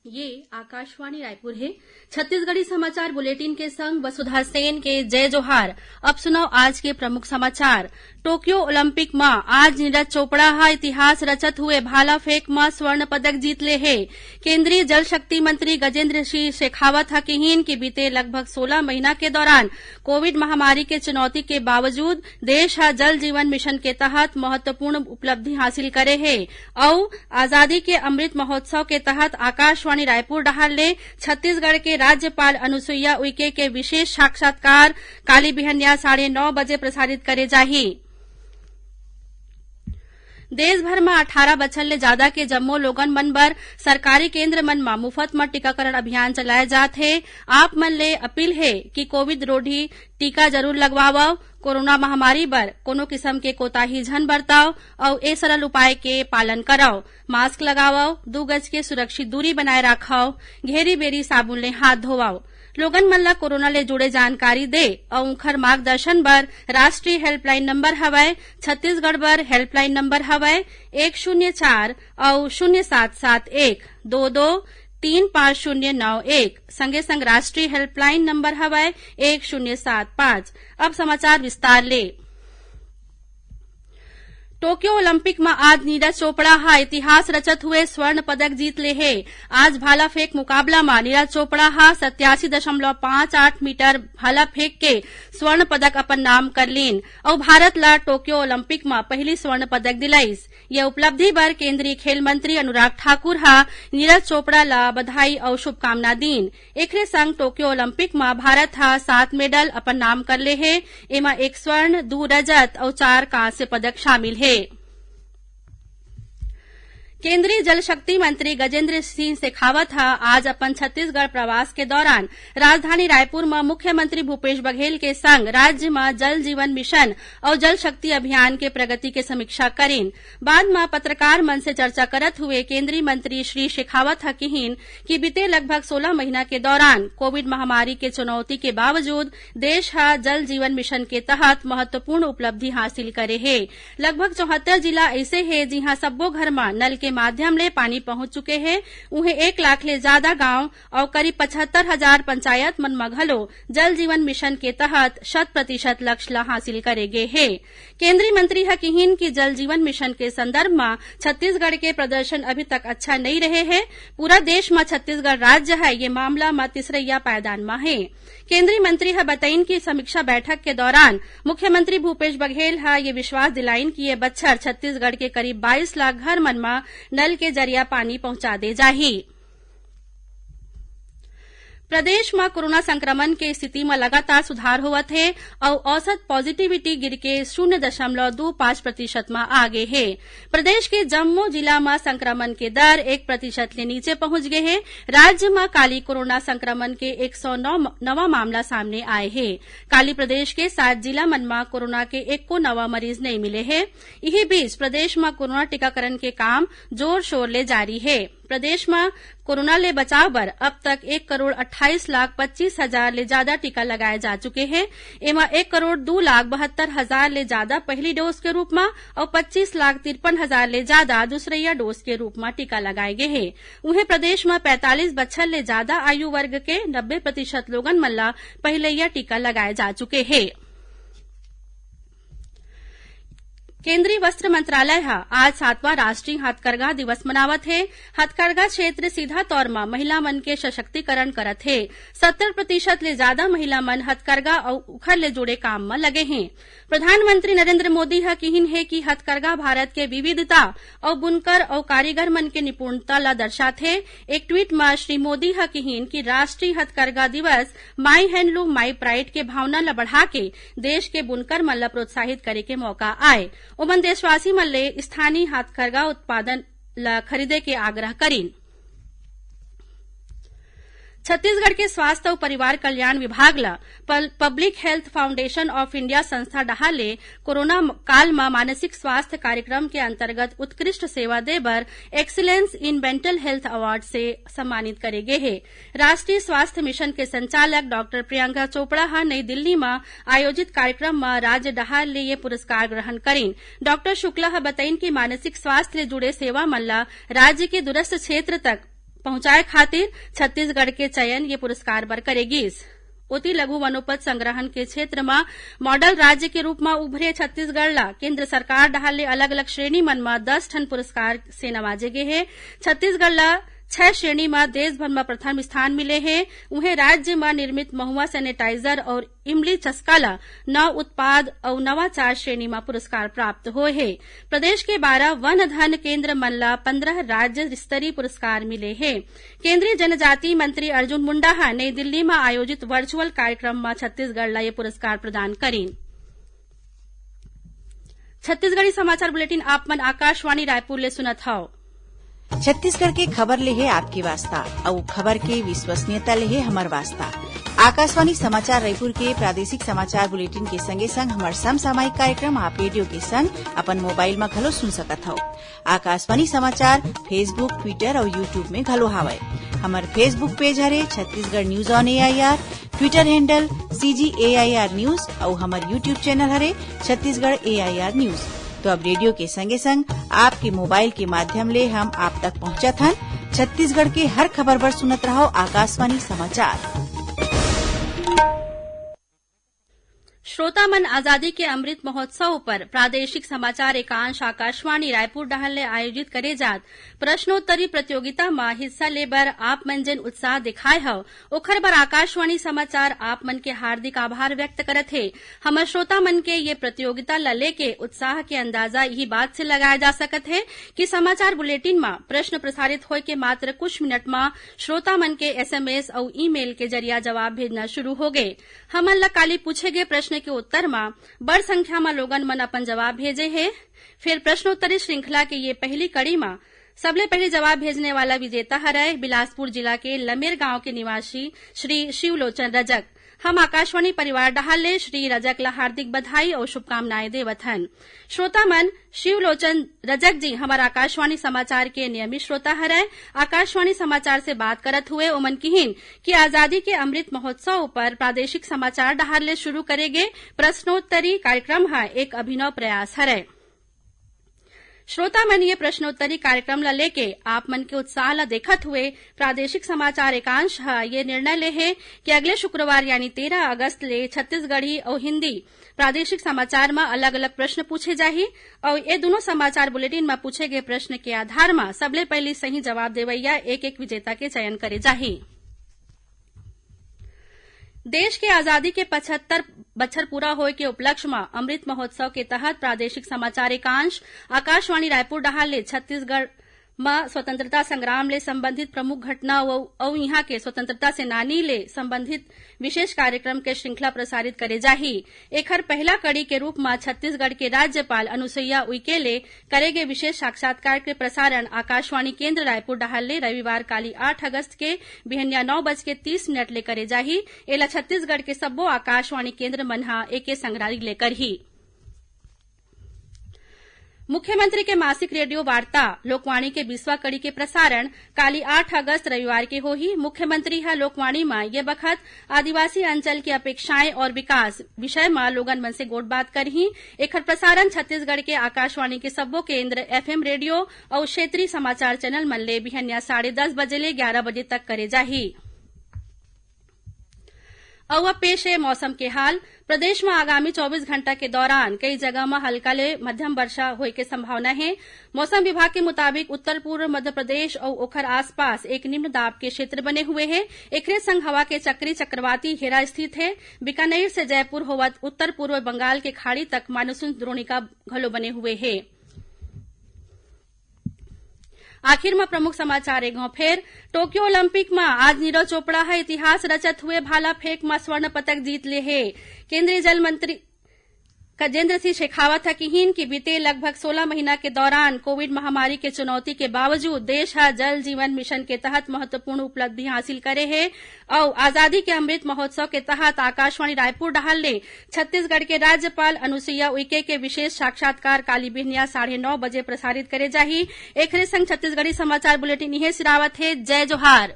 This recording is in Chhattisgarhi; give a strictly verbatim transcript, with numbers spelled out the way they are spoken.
ये आकाशवाणी रायपुर हे। छत्तीसगढ़ी समाचार बुलेटिन के संग वसुधा सेन के जय जोहार। अब सुनव आज के प्रमुख समाचार। टोक्यो ओलंपिक म आज नीरज चोपड़ा ह इतिहास रचत हुए भाला फेंक म स्वर्ण पदक जीत ले हे। केंद्रीय जल शक्ति मंत्री गजेंद्र सिंह शेखावत ह किहीन कि बीते लगभग सोलह महीना के दौरान कोविड महामारी के चुनौती के बावजूद देश ह जल जीवन मिशन के तहत महत्वपूर्ण उपलब्धि हासिल करे हे अउ आजादी के अमृत महोत्सव के तहत आकाशवाणी रायपुर डहार ले छत्तीसगढ़ के राज्यपाल अनुसुईया उइके के विशेष साक्षात्कार काली बिहनिया साढ़े नौ बजे प्रसारित करे जाही। देश भर म अठारह बछर ले जादा के जम्मो लोगन मन बर सरकारी केंद्र मन म मुफत म टीकाकरण अभियान चलाए जात हे। आप मन ले अपील हे कि कोविड रोधी टीका जरूर लगवावव, कोरोना महामारी बर कोनो किसम के कोताही झन बरतव अउ ए सरल उपाय के पालन करव। मास्क लगावव, दू गज के सुरक्षित दूरी बनाए राखव, घेरी बेरी साबुन ले हाथ धोवव। लोगन मन ल कोरोना ले जुड़े जानकारी दे अउ उंखर मार्गदर्शन बर राष्ट्रीय हेल्पलाइन नंबर हवय, छत्तीसगढ़ बर हेल्पलाइन नंबर हवय एक शून्य चार अउ शून्य सात सात एक दो दो तीन पाँच शून्य नौ एक, संगे संग राष्ट्रीय हेल्पलाइन नंबर हवय एक शून्य सात पाँच। अब समाचार विस्तार ले। टोक्यो ओलंपिक म आज नीरज चोपड़ा ह इतिहास रचत हुए स्वर्ण पदक जीत ले हे। आज भाला फेंक मुकाबला म नीरज चोपड़ा ह सत्यासी दशमलव पाँच आठ मीटर भाला फेंक के स्वर्ण पदक अपन नाम कर लीन अउ भारत ल टोक्यो ओलंपिक म पहिली स्वर्ण पदक दिलाइस। ये उपलब्धि बर केंद्रीय खेल मंत्री अनुराग ठाकुर ह नीरज चोपड़ा ल बधाई अउ शुभकामना दीन। एखरे संग टोक्यो ओलंपिक म भारत ह सात मेडल अपन नाम कर ले हे। एमा एक स्वर्ण, दू रजत अउ चार कांस्य पदक शामिल हे। केंद्रीय जल शक्ति मंत्री गजेंद्र सिंह शेखावत ह आज अपन छत्तीसगढ़ प्रवास के दौरान राजधानी रायपुर म मुख्यमंत्री भूपेश बघेल के संग राज्य म जल जीवन मिशन अउ जल शक्ति अभियान के प्रगति के समीक्षा करिन। बाद म पत्रकार मन से चर्चा करत हुए केंद्रीय मंत्री श्री शेखावत ह किहीन कि बीते लगभग सोलह महीना के दौरान कोविड महामारी के चुनौती के बावजूद देश ह जल जीवन मिशन के तहत महत्वपूर्ण उपलब्धि हासिल करे हे। लगभग चौहत्तर जिला अइसे हे, जिहां सब्बो घर म नल के माध्यम ले पानी पहुंच चुके हे। उहें एक लाख ले जादा गांव अउ करीब पचहत्तर हजार पंचायत मन म घलो जल जीवन मिशन के तहत शत प्रतिशत लक्ष्य ल हासिल करे गे हे। केंद्रीय मंत्री ह किहीन कि जल जीवन मिशन के संदर्भ म छत्तीसगढ़ के प्रदर्शन अभी तक अच्छा नइ रहे हे। पूरा देश म छत्तीसगढ़ राज्य ह ये मामला म तीसरइया पायदान म हे। केंद्रीय मंत्री ह बतइन कि समीक्षा बैठक के दौरान मुख्यमंत्री भूपेश बघेल ह ये विश्वास दिलाइन कि ये बछर छत्तीसगढ़ के करीब बाईस लाख घर मन म नल के जरिया पानी पहुंचा दे जाही। प्रदेश म कोरोना संक्रमण के स्थिति म लगातार सुधार होवत हे अउ औसत पॉजिटिविटी गिरके शून्य दशमलव दू पाँच प्रतिशत म आ गे हे। प्रदेश के जम्मो जिला म संक्रमण के दर एक प्रतिशत ले नीचे पहुंच गे हे। राज्य म काली कोरोना संक्रमण के एक सौ नौ म-, नवा मामला सामने आए हे। काली प्रदेश के सात जिला मन म कोरोना के एको नवा मरीज नइ मिले हे। इही बीच प्रदेश म कोरोना टीकाकरण के काम जोर शोर ले जारी हे। प्रदेश म कोरोना ले बचाव बर अब तक एक करोड़ अट्ठाईस लाख पच्चीस हजार ले जादा टीका लगाए जा चुके हे। एमा एक करोड़ दू लाख बहत्तर हजार ले जादा पहिली डोज के रूप म अउ पच्चीस लाख तिरपन हजार ले जादा दूसरइया डोज के रूप म टीका लगाए गे हे। उहें, प्रदेश म पैंतालीस बछर ले जादा आयु वर्ग के नब्बे प्रतिशत लोगन मन ल पहिलइया टीका लगाए जा चुके हे। केंद्रीय वस्त्र मंत्रालय ह आज सातवां राष्ट्रीय हथकरघा दिवस मनावत हे। हथकरघा क्षेत्र सीधा तौर म महिला मन के सशक्तिकरण करत हे। सत्तर प्रतिशत ले जादा महिला मन हथकरघा अउ उखर ले जुड़े काम म लगे हें। प्रधानमंत्री नरेंद्र मोदी ह किहीन हे कि हथकरघा भारत के विविधता अउ बुनकर अउ कारीगर मन के निपुणता ल दर्शाथे। एक ट्वीट म श्री मोदी ह किहीन कि राष्ट्रीय हथकरघा दिवस माई हैंडलूम माई प्राइड के भावना ल बढ़ाके देश के बुनकर मन ल प्रोत्साहित करे के मौका आए। ओमन देशवासी मन ले स्थानीय हथकरघा उत्पादन ल खरीदे के आग्रह करिन। छत्तीसगढ़ के स्वास्थ्य अउ परिवार कल्याण विभाग ल पल-, public health foundation of India संस्था डहार ले कोरोना म-, काल म मानसिक स्वास्थ्य कार्यक्रम के अंतर्गत उत्कृष्ट सेवा दे बर excellence in mental health award से सम्मानित करे गे हे। राष्ट्रीय स्वास्थ्य मिशन के संचालक डॉक्टर प्रियंका चोपड़ा ह नई दिल्ली म आयोजित कार्यक्रम म राज्य डहार ले ये पुरस्कार ग्रहण करिन। डॉक्टर शुक्ला ह बतइन कि मानसिक स्वास्थ्य ले जुड़े सेवा मन ल राज्य के दूरस्थ क्षेत्र तक पहुंचाए खातिर छत्तीसगढ़ के चयन ये पुरस्कार बर करे गिस। ओती लघु वनोपज संग्रहण के क्षेत्र म मॉडल राज्य के रूप म उभरे छत्तीसगढ़ ला केंद्र सरकार डहार ले अलग-अलग श्रेणी मन म दस ठन पुरस्कार से नवाजे गे हे। छत्तीसगढ़ ला छह श्रेणी म देश भर म प्रथम स्थान मिले हे। उहें, राज्य म निर्मित महुआ सैनिटाइजर और इमली चस्का ल नव उत्पाद अउ नवाचार श्रेणी म पुरस्कार प्राप्त होए हे। प्रदेश के बारह वन धन केंद्र मन ल पंद्रह राज्य स्तरीय पुरस्कार मिले हे। केंद्रीय जनजाति मंत्री अर्जुन मुंडा ह नई दिल्ली म आयोजित वर्चुअल कार्यक्रम म छत्तीसगढ़ ल ये पुरस्कार प्रदान करिन। छत्तीसगढ़ी समाचार बुलेटिन आप मन आकाशवाणी रायपुर ले सुनत हव। छत्तीसगढ़ के खबर ले हे आपके वास्ता, अउ खबर के विश्वसनीयता ले हे हमर वास्ता। आकाशवाणी समाचार रायपुर के प्रादेशिक समाचार बुलेटिन के संगे संग हमर समसामयिक कार्यक्रम आप रेडियो के संग अपन मोबाइल म घलो सुन सकत हव। आकाशवाणी समाचार Facebook, Twitter अउ YouTube में घलो हावय। हमर Facebook पेज हरे Chhattisgarh news on AIR, Twitter handle CG AIR news अउ हमर YouTube चैनल हरे छत्तीसगढ़ एआईआर न्यूज। तो अब रेडियो के संगे संग आपके मोबाइल के माध्यम ले हम आप तक पहुंचत हन। छत्तीसगढ़ के हर खबर बर सुनत रहव आकाशवाणी समाचार। श्रोता मन, आजादी के अमृत महोत्सव पर प्रादेशिक समाचार एकांश आकाशवाणी रायपुर डहार ले आयोजित करे जात प्रश्नोत्तरी प्रतियोगिता म हिस्सा ले बर आप मन जेन उत्साह दिखाए हव, ओखर बर आकाशवाणी समाचार आप मन के हार्दिक आभार व्यक्त करत हे। हमर श्रोता मन के ये प्रतियोगिता ल लेके उत्साह के अंदाजा इही बात से लगाया जा सकत हे कि समाचार बुलेटिन म प्रश्न प्रसारित होय के मात्र कुछ मिनट म श्रोता मन के एसएमएस अउ ईमेल के जरिया जवाब भेजना शुरू हो गे। हमन ल काली पूछे गे प्रश्न के उत्तर म बड़ संख्या म लोगन मन अपन जवाब भेजे हे। फेर प्रश्नोत्तरी श्रृंखला के ये पहली कड़ी म सबले पहली जवाब भेजने वाला विजेता हरय बिलासपुर जिला के लमेर गांव के निवासी श्री शिवलोचन रजक। हम आकाशवाणी परिवार डहार ले श्री रजक ल हार्दिक बधाई अउ शुभकामनाएं देवत हन। श्रोता मन, शिवलोचन रजक जी हमर आकाशवाणी समाचार के नियमित श्रोता हरय। आकाशवाणी समाचार से बात करत हुए ओमन किहिन कि आजादी के अमृत महोत्सव पर प्रादेशिक समाचार डहार ले शुरू करे गे प्रश्नोत्तरी कार्यक्रम ह एक अभिनव प्रयास हरय। श्रोता मन, ये प्रश्नोत्तरी कार्यक्रम ल लेके आप मन के उत्साह ल देखत हुए प्रादेशिक समाचार एकांश ह ये निर्णय ले हे कि अगले शुक्रवार यानी तेरह अगस्त ले छत्तीसगढ़ी अउ हिंदी प्रादेशिक समाचार म अलग-अलग प्रश्न पूछे जाही अउ ये दूनों समाचार बुलेटिन म पूछे गए प्रश्न के आधार म सबले पहिली सही जवाब देवइया एक-एक विजेता के चयन करे जाही। देश के आजादी के पचहत्तर बछर पूरा होए के उपलक्ष्य म अमृत महोत्सव के तहत प्रादेशिक समाचार एकांश आकाशवाणी रायपुर डहार ले छत्तीसगढ़ म स्वतंत्रता संग्राम ले संबंधित प्रमुख घटना अउ, अउ इहां के स्वतंत्रता सेनानी ले संबंधित विशेष कार्यक्रम के श्रृंखला प्रसारित करे जाही। एखर पहला कड़ी के रूप म छत्तीसगढ़ के राज्यपाल अनुसुईया उइके ले करे गे विशेष साक्षात्कार के प्रसारण आकाशवाणी केंद्र रायपुर डहार ले रविवार काली आठ अगस्त के बिहनिया नौ बज के तीस मिनट ले करे जाही। एला छत्तीसगढ़ के सब्बो आकाशवाणी केंद्र मन ह एके संग रिले करही। मुख्यमंत्री के मासिक रेडियो वार्ता लोकवाणी के बीसवां कड़ी के प्रसारण काली आठ अगस्त रविवार के होही। मुख्यमंत्री ह लोकवाणी म ये बखत आदिवासी अंचल के अपेक्षाएं और विकास विषय म लोगन मन से गोठबात करही। एखर प्रसारण छत्तीसगढ़ के आकाशवाणी के सब्बो केंद्र, एफएम रेडियो अउ क्षेत्रीय समाचार चैनल मन ले बिहनिया साढ़े दस बजे ले ग्यारह बजे तक करे जाही। अउ अब पेश हे मौसम के हाल। प्रदेश म आगामी चौबीस घंटा के दौरान कई जगह म हल्का ले मध्यम वर्षा होए के संभावना हे। मौसम विभाग के मुताबिक उत्तर पूर्व मध्य प्रदेश अउ ओखर आसपास एक निम्न दाब के क्षेत्र बने हुए हे। एखरे संग हवा के चक्री चक्रवाती घेरा स्थित हे। बीकानेर से जयपुर होवत उत्तर पूर्व बंगाल के खाड़ी तक मानसून द्रोणिका घलो बने हुए हे। आखिर म प्रमुख समाचार एक घाव फेर। टोक्यो ओलंपिक म आज नीरज चोपड़ा ह इतिहास रचत हुए भाला फेंक म स्वर्ण पदक जीत ले हे। केंद्रीय जल मंत्री गजेंद्र सिंह शेखावत ह किहिन कि बीते लगभग सोलह महीना के दौरान कोविड महामारी के चुनौती के बावजूद देश ह जल जीवन मिशन के तहत महत्वपूर्ण उपलब्धि हासिल करे हे अउ आजादी के अमृत महोत्सव के तहत आकाशवाणी रायपुर डहार ले छत्तीसगढ़ के राज्यपाल अनुसुईया उइके के विशेष साक्षात्कार काली बिहनिया साढ़े नौ बजे प्रसारित करे जाही। एखरे संग छत्तीसगढ़ी समाचार बुलेटिन इहें सिरावत हे। जय जोहार।